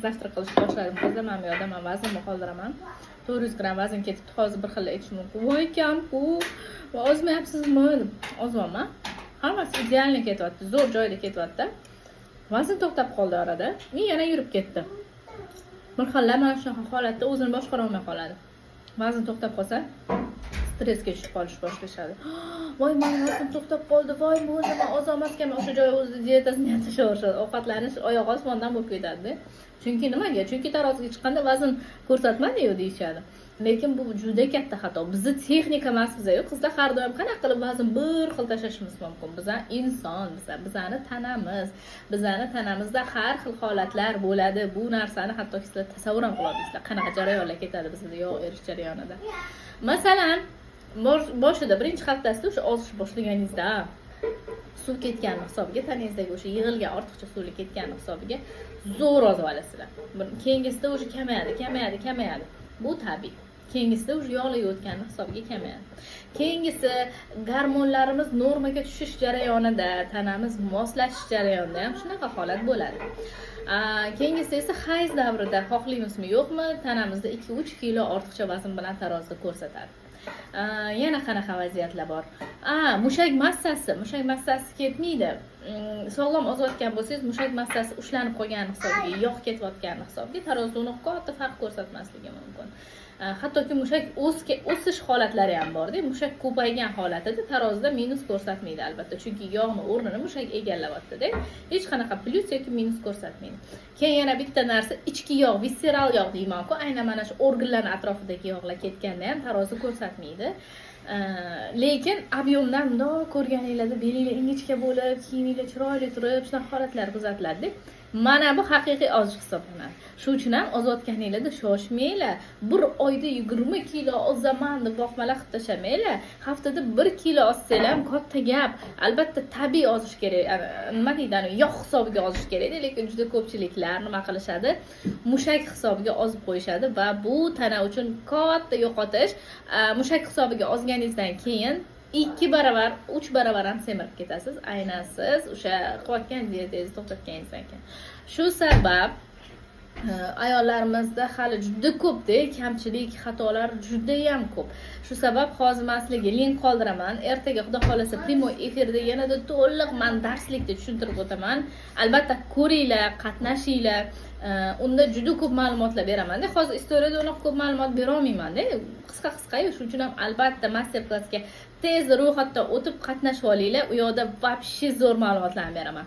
Завтрак qilishni boshladim, qizlar. Mana bu yoqda man vaznimni qoldiraman, 400 gramm vazn ketibdi. Hozir bir xil aytish mumkin: "Voy, kamku, ozmayapsizmi?" deb. Ozyapman, hammasi идеально ketyapti, zo'r joyida ketyapti. Vazn to'xtab qoldi orada и yana yurib ketdi. Bir xillar mana shunaqa holatda o'zini boshqara olmay qoladi. Vazn to'xtab qolsa, stressga tushib qolish boshlashadi: "Voy, mani vaznim to'xtab qoldi, voy, bo'ldi, man ozolmas ekanman." O'sha joyi o'zida dietasini ham tashlayverishadi, ovqatlanish oyoq osmondan bo'lib ketadida. Chunki nimaga? Chunki taroziga chiqqanda vazn ko'rsatmadiyu, deyishadi. Lekin bu juda katta xato. Bizni texnika emas bizayu, qizlar. Har doim qanaqa qilib vazn bir xil tashlashimiz mumkin? Biza inson, biza, bizani tanamiz, bizani tanamizda har xil holatlar bo'ladi. Bu narsani hattoki sizlar tasavvur ham qilolmaysizlar, qanaqa jarayonlar ketadi bizda yog' erish jarayonida. Masalan, boshida, birinchi haftasida, o'sha ozish boshlaganingizda suv ketgani hisobiga, tanangizdagi o'sha yig'ilgan ortiqcha suvlar ketgani hisobiga zo'r ozib olasizlar. Keyingisida уже kamayadi, kamayadi, kamayadi, bu tabiiy. Keyingisida уже yog'lar o'tgani hisobiga kamayadi. Keyingisi gormonlarimiz normaga tushish jarayonida, tanamiz moslashish jarayonida ham shunaqa holat bo'ladi. Keyingisi esa hayz davrida, xohlaymizmi yo'qmi, tanamizda 2-3 kilo ortiqcha vazn bilan tarozida ko'rsatadi. Yana qanaqa vaziyatlar bor? Mushak massasi, mushak massasi ketmaydi. Sog'lom ozayotgan bo'lsangiz, mushak massasi ushlanib qolgani hisobiga, yog' ketayotgani hisobiga tarozida unaqa katta farq ko'rsatmasligi mumkin. Hattoki mushak o'sish holatlari ham borda. Mushak ko'paygan holatida tarozida minus ko'rsatmaydi, albatta, chunki yog'ni o'rnini mushak egallayaptida, hech qanaqa plyus yoki minus ko'rsatmaydi. Keyin yana bitta narsa: ichki yog', visseral yog' deymanku, aynan mana shu organlarni atrofidagi yog'lar ketganda ham tarozi ko'rsatmaydi. Lekin объем dan mundoq ko'rganinglarda belinglar ingichka bo'lib, kiyiminglar chiroyli turib, shunaqa holatlar kuzatiladida. Mana bu haqiqiy ozish hisoblanadi. Shuning uchun ham ozayotganinglarda shoshmanglar. Bir oyda 20 kilo ozaman deb vohmala qilib tashlamanglar. Haftada 1 kilo ozsanglar ham katta gap. Albatta, tabiiy ozish kerak. Ana, nima deydi, ani yog' hisobiga ozish kerakda, lekin juda ko'pchiliklar nima qilishadi? Mushak hisobiga ozib qo'yishadi va bu tana uchun katta yo'qotish. Mushak hisobiga ozganingizdan keyin 2 baravar, 3 baravar ham semirib ketasiz, aynan siz o'sha qilayotgan dietangizni to'xtatganingizdan keyin. Shu sabab ayollarimizda hali juda ko'pda kamchilik, xatolar judayam ko'p. Shu sabab hozir man sizlarga link qoldiraman. Ertaga, xudo xohlasa, прямой efirda yanada to'liq man darslikda tushuntirib o'taman. Albatta ko'ringlar, qatnashinglar. Unda juda ko'p ma'lumotlar beramanda. Hozir история da unaqa ko'p ma'lumot berolmaymanda, qisqa qisqa. Shuning uchun ham albatta master klassga tez ro'yxatdan o'tib, qatnashib olinglar. U yoqda вообще zo'r ma'lumotlarni beraman.